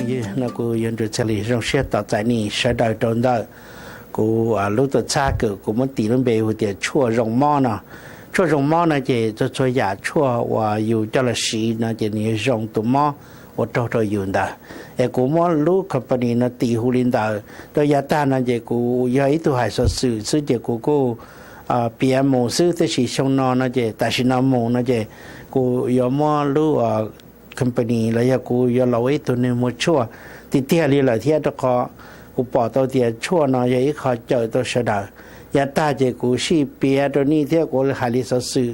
Ywg no kuv yog Nruas Txhiaj Lis, zoo siab tos txais nej sawv daws rau ntawm kuv lub tuam txhab kws kuv muab tis lub npe hu tias tshuaj zoo mob no. Tshuaj zoo mob no ces txhua txhua yam tshuaj uas yus coj los siv no ces nws yuav zoo tus mob uas raug rau yus ntawd. Es kuv muab lub company no tis hu li ntawd rau yav tag no ces kuv yog ib tug hais xov xwm xwb ces kuv kuj piav mus xwb, tab sis xyoo no no ces tam sim no mus no ces kuv yuav muab lub company los yog kuv yuav los ua ib tug neeg muag tshuaj tiag tiag li lawm thiab, rau qhov kuv pom tau tias tshuaj no yog ib qho cawm tau sawv daws. Yav tag ces kuv sij piav rau nej thiab kuv hais li xov xwm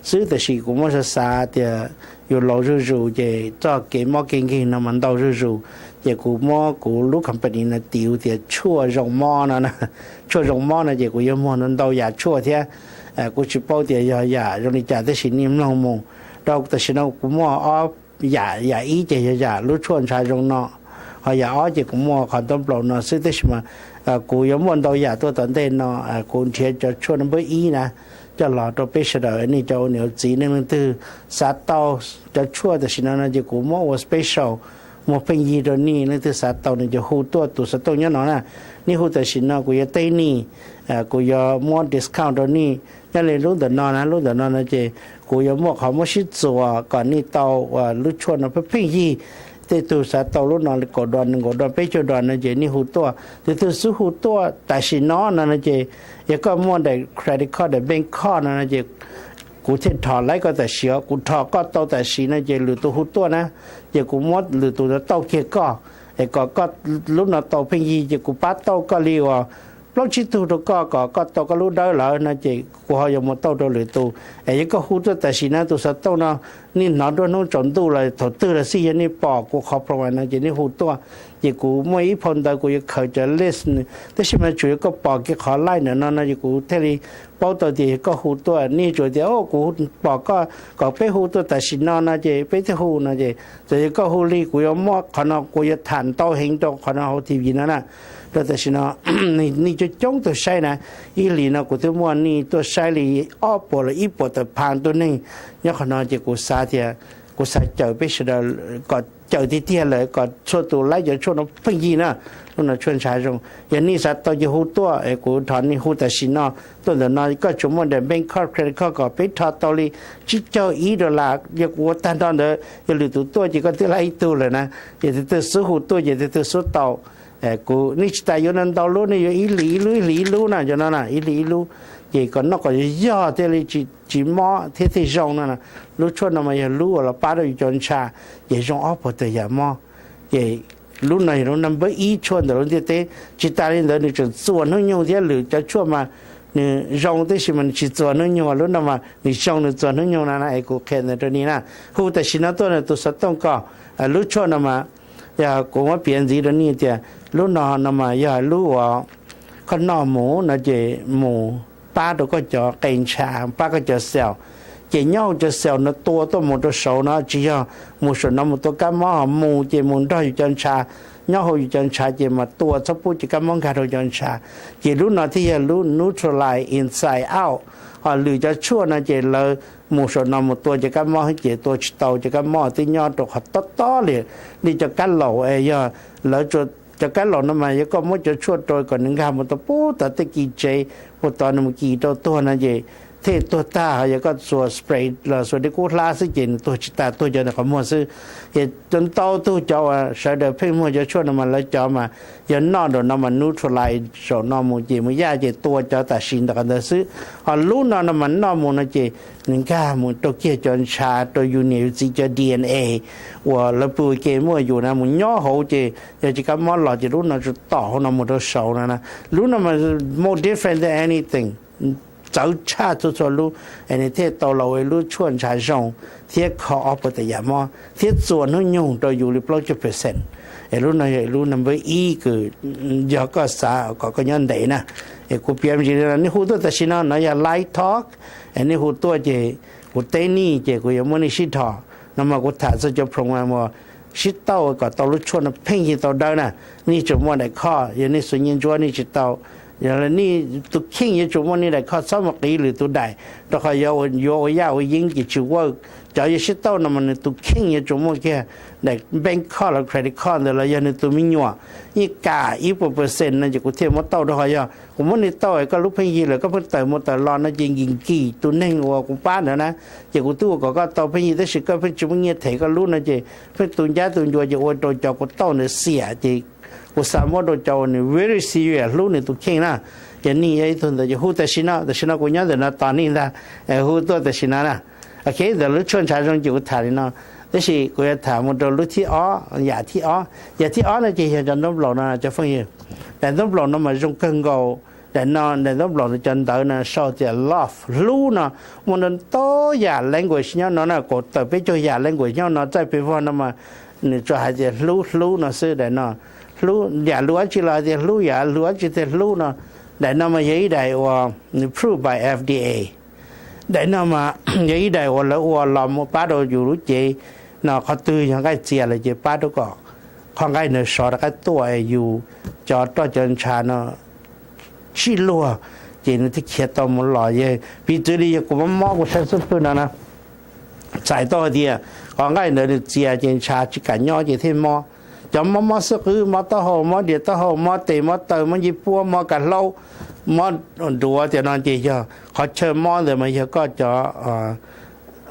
xwb, tab sis kuv muab xav xav tias yus laus zuj zus ces txoj kev mob kev nkeeg no mas ntau zuj zus, ces kuv muab kuv lub company no tis hu tias tshuaj zoo mob no. Tshuaj zoo mob no ces kuv yuav muag ntau yam tshuaj thiab. Kuv tsis paub tias yog yam zoo li cas tab sis nej mloog mus. Rau tam sim no kuv muaj ob yam, yam ib ces yog yam lub tshuaj ntshav zoo no, ho yam ob ces kuv muaj qhov ntaub nplaum no xwb, tab sis mas kuv yuav muaj ntau yam tuaj tom ntej no. Kuv nrhiav cov tshuaj no npawb ib na coj los rau peb sawv daws nej cov ua niam ua txiv, nej leej twg xav tau cov tshuaj tam sim no no ces kuv muab ua special, muag pheej yig rau nej. Leej twg xav tau no ces hu tuaj tus xov tooj nyob no na, nej hu tam sim no kuv yuav teb nej, kuv yuav muab discount rau nej. Nyob li lub ntawm no na, lub ntawm no no ces kuv yuav muaj qhov muab sib txuas kom nej tau lub tshuaj no pheej pheej yig. Tej tug xav tau lub no kaum dos, nees nkaum dos, peb caug dos no ces nej hu tuaj. Tus twg xub hu tuaj tam sim no no no ces yog koj muaj daim credit card, daim bank card no no ces kuv thiaj rho laib koj tam sim os. Kuv rho koj tau tam sim no ces lwm tus hu tuaj na, ces kuv muab lwm tus no tauj kiag koj, es kom koj lub no tau pheej yig ces kuv pab tauj koj li uas plaub tsib tug rau koj kom koj tau koj lub dawb lawm no ces kuv ho yuav mus tauj rau lwm tus. Es yog koj hu tuaj tam sim no tus xov tooj no, nej hnov nruab hnub tsaus ntuj los thaum twg los xij, yog nej pom kuv qhov program no ces nej hu tuaj, ces kuv muaj ib phau ntawv kuv yuav khaws cov list, tab sis mas tsuas yog koj pom kiag qhov line ntawm no no ces kuv thiaj li paub tau tias yog koj hu tuaj. Nej tsuas tias o kuv pom koj kom peb hu tuaj tam sim no no ces peb thiaj hu no ces txawm yog koj hu li kuv yuav muab qhov no kuv yuav tham ntau heev rau qhov no hauv T V no na. Rau tam sim no nej coob coob tug saib na, ib hlis no kuv twb muaj nej tuaj saib li ob puas los ib puas tawm phav tug neeg nyob qhov no ces kuv xav tias kuv xav cawm peb sawv daws kom cawm tiag tiag lawm kom txhua tus laib cov tshuaj no pheej yig na. Lub no tshuaj ntshav zoo, yog nej xav tau ces hu tuaj es kuv rho nej hu tam sim no tuaj ntawm no. Koj tsuas muaj daim bank card, credit card kom peb rho tau li tsib caug ib dollar, yog kuv ua tag nrho ntawd yog lwm tus tuaj ces koj twb laib ib tug lawm na. Ces tus twg xub hu tuaj ces tus twg xub tau. Kuv nej tsis tas yuav ntau ntau lub, nej yuav ib hlis ib lub, ib hlis ib lub na, cov no na ib hlis ib lub, ces kom noj kom yog yog thiaj li tsis mob thiab thiaj zoo no na. Lub tshuaj no mas yog lub uas los pab rau yus cov ntsha, ces zoo ob puas tawm yam mob. Ces lub no yog lub number ib tshuaj ntawm lub ntiaj teb. Tsis tas li ntawd nws tseem txuas hnub nyoog thiab, lwm cov tshuaj mas nws zoo tab sis mas nws tsis txuas hnub nyoog, lub no mas nws zoo nws txuas hnub nyoog na na. Es kuv qhia ntawd rau nej na, hu tam sim no tuaj tus xov tooj ko. Lub tshuaj no mas yog kuv muab piav ntxiv rau nej tias lub no no mas yog lub uas koj noj mus no ces mus pab rau koj cov qe ntsha, pab koj cov cell. Ces nyob hauv cov cell no tua tuaj mus rau saud no, tsis yog mus saum no mus tua kab mob, ho mus ces mus nrog yus cov ntsha, nyob hauv yus cov ntsha ces mas tua txhob pub cov kab mob nkag rau cov ntsha. Ces lub no thiaj yog lub neutralize inside out. Ho lwm cov tshuaj no ces lawv mus saum no mus tua cov kab mob ces tua tsis tau, cov kab mob twb nyob rau qhov tob tob li, li cov kab laum es yog lawv cov kab laum no mas yog koj muab cov tshuaj rau kom nws nkag mus tau pub tom tej kis tsev, puag tod nws mus kis rau tuag no ces thiaj tuag tag. Ho yog koj txuas spray los xuas dej kub hlab xwb ces nws tuag tsis tas, tuag cov ntawm qhov muag xwb. Ces ntau tug cov uas sawv daws pheej muag cov tshuaj no mas lawv cov mas yog noj nraum no mas neutralize saum no mus ces mus yaj ces tua cov tam sim ntawm qhov ntawd xwb. Ho lub no no mas noj mus no ces nws nkag mus rau kiag cov ntshav, rau yus niam yus txiv cov D N A uas lawv pw ua ke muaj yus na mus nyob hauv, ces yog cov kab mob los ces lub no tsuas tom hauv no mus rau saud no na. Lub no mas more different than anything, txawv tshaj txhua txhua lub, es nws thiaj tau los ua lub tshuaj ntshav zoo thiab kho ob puas tawm yam mob thiab txuas hnub nyoog rau yus li plaub caug percent. Es lub no yog lub number ib kws yog koj xav kom koj nyob ntev na. Es kuv piav me ntsis li no, nej hu tuaj tam sim no no yog live talk, es nej hu tuaj ces kuv teb nej ces kuv yuav muab nej sib dhos. No mas kuv tham txog cov program uas sib tauj kom tau lub tshuaj no pheej yig tau dawb na. Nej tseem muaj daim khoj, yog nej xuas nyiaj ntsuab nej tsis tau Nej tus kheej yuav tsum muaj nej daim card, txhob mus qiv lwm tus daim, rau qhov yuav ua yaj ua yeeb ces tsis work. Cov yuav sib tauj no mas nws tus kheej yuav tsum muaj kiag daim bank card los credit card ntawd los yog nws tus me nyuam, yeej kam ib puas percent no ces kuv thiaj muab tauj. Rau qhov yog kuv muab nej tauj koj lub pheej yig lawm, koj pheej tawm mus tawm los no ces nkim nkim tus neeg uas kuv pab ntawd na, ces kuv twb ua kom koj tau pheej yig tab sis koj pheej tsis muaj nyiaj them koj lub no ces pheej tu ncab tu ncua ces ua rau cov kuv tauj ntawd xiam. Ces kuv xav muab rau cov uas nws very serious hlub nws tus kheej na. Ces nej yog ib tug ntawd ces hu tam sim no, tam sim no kuv nyob ntawm no tos nej ntag, hu tuaj tam sim no na. Ok, ntawm lub tshuaj ntshav zoo ces kuv tham li no, tab sis kuv yuav tham mus rau lub thib ob, yam thib ob. Yam thib ob no ces yog cov ntaub nplaum no cov phooj ywg. Daim ntaub nplaum no mas zoo kawg nkaus. Daim no, daim ntaub nplaum no cov ntawv no sau tias love, hlub no, muaj ntau ntau yam language nyob no na, kaum tawm peb caug yam language nyob no, txaij pem vog no mas nws tsuas hais tias hlub hlub no xwb. Daim no hlub, yam lus dab tsi los hais tias hlub, yam lus dab tsi tias hlub no. Daim no mas yog ib daim uas nws prove by F D A. Daim no mas yog ib daim uas lawv ua los mus pab rau yus lub cev no, qhov twg yog nqaij txias lawm ces pab rau kom qhov nqaij ntawd sov rov qab tuaj es yus cov roj cov ntshav no sib luag ces nws thiaj khiav tau mus los. Yog piv txwv li yog kuv mob mob kuv sab xub pwg no na, txhais tau hais tias qhov nqaij ntawd nws txias ces ntshav tsis kam nyob ces thiaj mob. Cov mob mob xub qwb, mob taub hau, mob diav taub hau, mob tes mob taw, mob ncej puab, mob kav hlaub, mob duav, cov no ces yog qhov chaw mob ntawd mas yog koj cov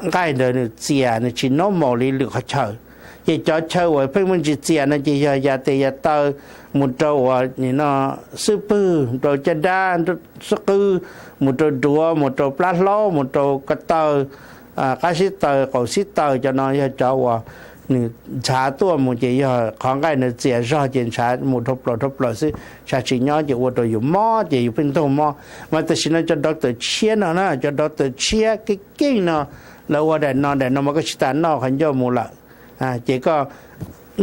nqaij ntawd nws txias, nws tsis normal li lwm qhov chaw. Ces cov chaw uas pheej muaj ntsis txias no ces yog yav tes yav taw, mus rau uas no xub pwg, rau caj dab, xub qwb, mus rau duav, mus rau plab hlaub, mus rau ko taw, qab xib taws, qaum xib taws, cov no yog cov uas nws ntshav tuaj mus ces yog qhov nqaij ntawd txias zog ces ntshav mus dhau plaws dhau plaws xwb, ntshav tsis nyob ces ua rau yus mob ces yus pheej ntaug mob. Mas tam sim no cov doctor tshiab no na, cov doctor tshiab keej keej no, lawv ua daim no, daim no mas koj tsis tas noj qhov ncauj mus lawm. Ces koj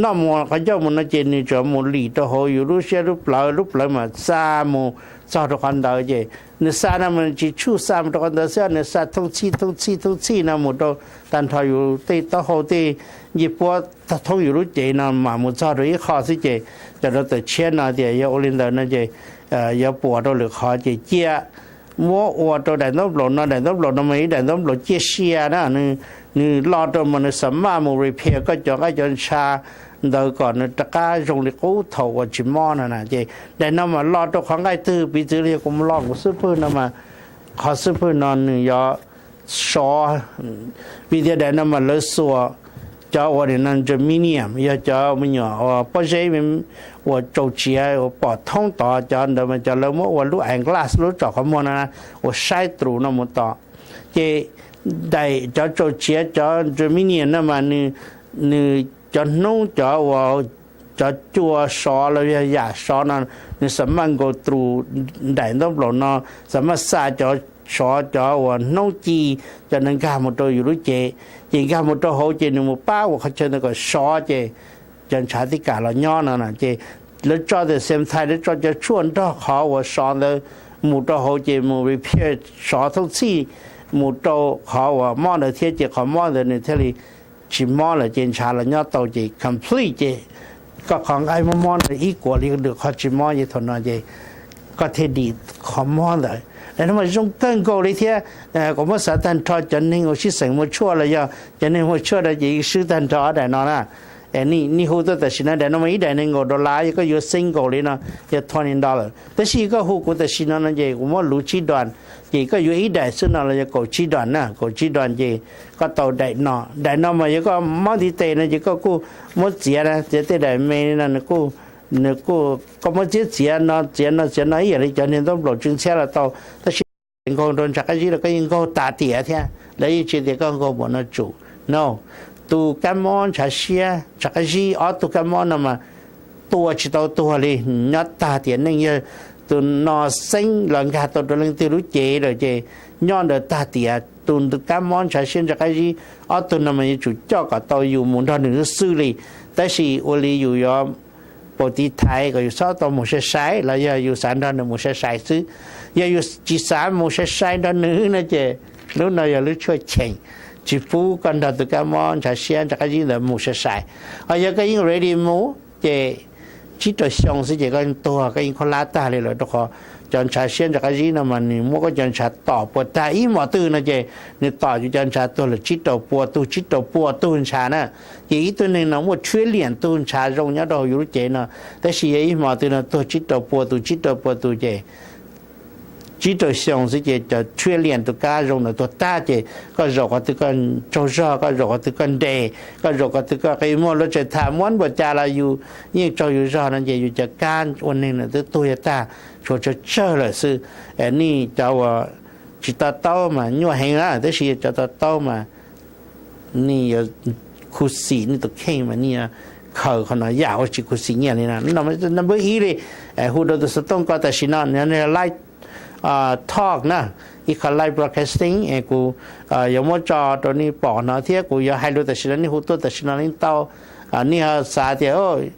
noj mus qhov ncauj mus no ces nws tsuas mus lim rau hauv yus lub siab lub plawv, lub plawv mas xa mus txog rau qhov ntawd ces nws xa no mas tsis tshua xa mus rau qhov ntawd xwb, nws xa thooj txhij thooj txhij thooj txhij no mus rau tag nrho yus tej taub hau tej ncej puab, thoob yus lub cev no mas mus txog rau ib qho xwb ces cov doctor tshiab no tias yog ua li ntawd no ces yuav puas rau lwm qhov ces cia muab ua rau daim ntaub nplaum no. Daim ntaub nplaum no mas ib daim ntaub nplaum ciaj sia na, nws lo rau mas nws xa maj mus repair koj cov nqaij cov ntshav ntawd kom nws rov qab zoo li qub thaum uas tsis mob no na. Ces daim no mas lo rau qhov nqaij twg, piv txwv li yog kuv mus lo kuv xub pwg no mas qhov xub pwg no nws yuav sov, vim tias daim no mas lawv xuas cov uas no germanium, yog cov me nyuam uas pob zeb uas tsaus tsiav uas pom thoob tod, cov ntawd mas cov lawv muab ua lub eyeglass, lub tsom qhov muag no uas saib through no mus tod. Ces daim cov tsaus tsiav cov germanium no mas nws cov hnub cov uas cov cua sov los yog yam sov no nws xa maj go through daim ntaub nplaum no, xa maj xa cov sov cov uas hnub ci, cov no nkag mus rau yus lub cev. Ces nkag mus rau hauv ces nws mus pab ua qhov chaw ntawd kom sov ces cov ntshav thiaj kam los nyob no na. Ces lawv tso the same time, lawv tso cov tshuaj nrog qhov uas sov ntawd mus rau hauv ces mus repair, sov thooj txhij mus rau qhov uas mob ntawd thiab ces qhov mob ntawd nws thiaj li tsis mob lawm ces ntshav los nyob tau ces complete ces koj qhov nqaij mob mob ntawd ib kuam li lwm qhov tsis mob ces thaum no ces koj thiaj dim qhov mob ntawd. Daim no mas zoo kawg nkaus li thiab. Kuv muab xav tag nrho cov neeg uas sib xeem muag tshuaj los yog cov neeg muag tshuaj no ces yeej swb tag nrho ob daim no na. Nej hu tuaj tam sim no, daim no mas ib daim nees nkaum dollar, yog koj yuav single li no yog twenty dollar, tab sis koj hu kuv tam sim no no ces kuv muab luv tsib dollar, ces koj yuav ib daim xwb no los yog kaum tsib dollar na, kaum tsib dollar ces koj tau daim no. Daim no mas yog koj mob ntiv tes no ces koj kuj muab txiav na, txiav tej daim me no nws kuj, nws kuj, koj muab txiav txiav no txiav no txiav no ib yam li cov niag ntaub nplaum tsw ntxhiab los tau, tab sis nkaug rau ntshav qab zib los koj yeej nkaug tas tiam thiab, lawv yeej tsis tias koj nkaug npaum no tsum. No, tus kab mob ntshav siab ntshav qab zib, ob tug kab mob no mas tua tsis tau tuag li, nyob tag tiam neej. Yog tus no xeeb los nkag tau rau leej twg lub cev lawm ces nyob ntawd tag tiam. Tus kab mob ntshav siab ntshav qab zib, ob tug no mas yuav tsum coj kom tau yus mus nrog nws xwb xwb li. Tab sis ua li yus yuav pau tiv thaiv kom yus txhob tau mus sai sai los yog yus xav nrog nws mus sai sai xwb. Yog yus tsis xav mus sai sai nrog nws no ces lub no yog lub tshuaj cheem, tsis pub koj nrog tus kab mob ntshav siab ntshav qab zib ntawd mus sai sai. Ho yog koj yeej ready mus ces tsib rau xyoo xwb ces koj tuag, koj yeej khaub hlab tag li lawm, rau qhov cov ntshav siab ntshav qab zib no mas nws muab koj cov ntshav tom puas tag. Ib hmos twg no ces nws tom yus cov ntshav tuag lawm tsib rau pua tug, tsib rau pua tug ntshav na. Ces ib tug neeg no muaj trillion tug ntshav zoo nyob rau hauv yus lub cev no, tab sis yog ib hmos twg no tuag tsib rau pua tus, tsib rau pua tus ces tsib rau xyoo xwb ces cov trillion tus kab zoo ntawd tuag tag ces koj zaum qhov twg koj tsaug zog, koj zaum qhov twg koj nres, koj zaum qhov twg koj qi muag. Luag tseem tham muab npaum cas los yus yeej tsaug yus zog no ces yus cov kab ua neeg ntawd twb tuag yuav tag, tshuav tsawg tsawg lawm xwb. Nej cov uas tsis to taub mas nyuaj heev na, tab sis yog cov to taub mas nej yuav khuv xim nej tus kheej mas nej yuav khaws qhov no yam uas tsis khuv xim nyiaj li na. Npawb ib li, hu rau tus xov tooj ko tam sim no, live talk na, ib qho live broadcasting, kuv yuav muab tso rau nej pom no thiab kuv yuav hais lus tam sim no, nej hu tuaj tam sim no nej tau. Nej ho xav tias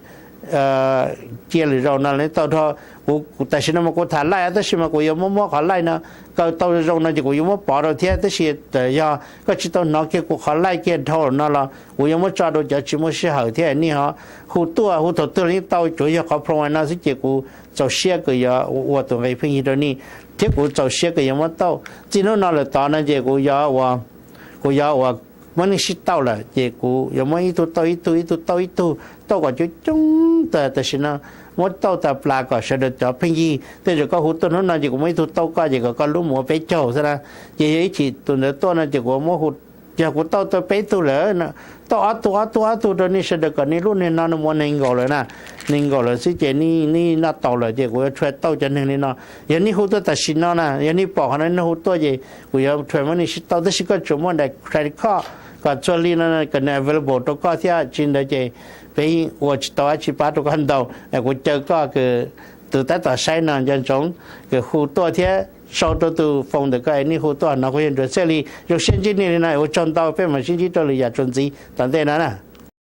cia lwm zaus no nej tau dhau. Kuv tam sim no mas kuv tham live tab sis mas kuv yuav muab muab qhov live no kaw tau zoo no ces kuv yuav muab pov rau thiab. Tab sis yog koj tsis tau hnov kiag kuv qhov live kiag dhau no los kuv yuav muab tso rau cov tsis muaj sij hawm thiab. Nej ho hu tuaj hu thaum twg los yeej tau, tsuas yog qhov problem no xwb ces kuv txaus siab kws yuav ua tus nqi pheej yig rau nej thiab kuv txaus siab kws yuav muab tauj. Txij hnub no lawm tod no ces kuv yuav ua, kuv yuav ua muab nej sib tauj lawm ces kuv yuav muab ib tug tauj ib tug, ib tug tauj ib tug, tauj kom coob coob tas tam sim no, muab tauj tas plas kom sawv daws cov pheej yig. Tej zaum koj hu tuaj hnub no ces kuv muab ib tug tauj koj ces kom koj lub mus ua peb caug xwb na. Ces yog ib chim tus ntawd tuaj no ces kuv muab hu, yog kuv tauj tau peb tug lawm, tauj ob tug ob tug ob tug rau nej sawv daws kom nej lub niag no nws mus ua nees nkaum lawm na, nees nkaum lawm xwb ces nej noj tau lawm ces kuv yuav try tauj cov neeg li no. Yog nej hu tuaj tam sim no na, yog nej pom qhov no nej hu tuaj ces kuv yuav try muab nej sib tauj, tab sis koj tsuas muaj daim credit card kom txhua li no kom nws available rau koj thiab, tsis ntawd ces peb ua tsis tau dab tsi pab rau koj ntau. Kuv caw koj kws tus tab tom saib no nco ntsoov kws hu tuaj thiab sau rau tus phone ntawm koj es nej hu tuaj no. Kuv yog Nruas Txhiaj Lis, zoo siab ntsib nej li no, ua tsaug ntau, peb mam sib ntsib rau lwm yam txuas ntxiv tom ntej no na.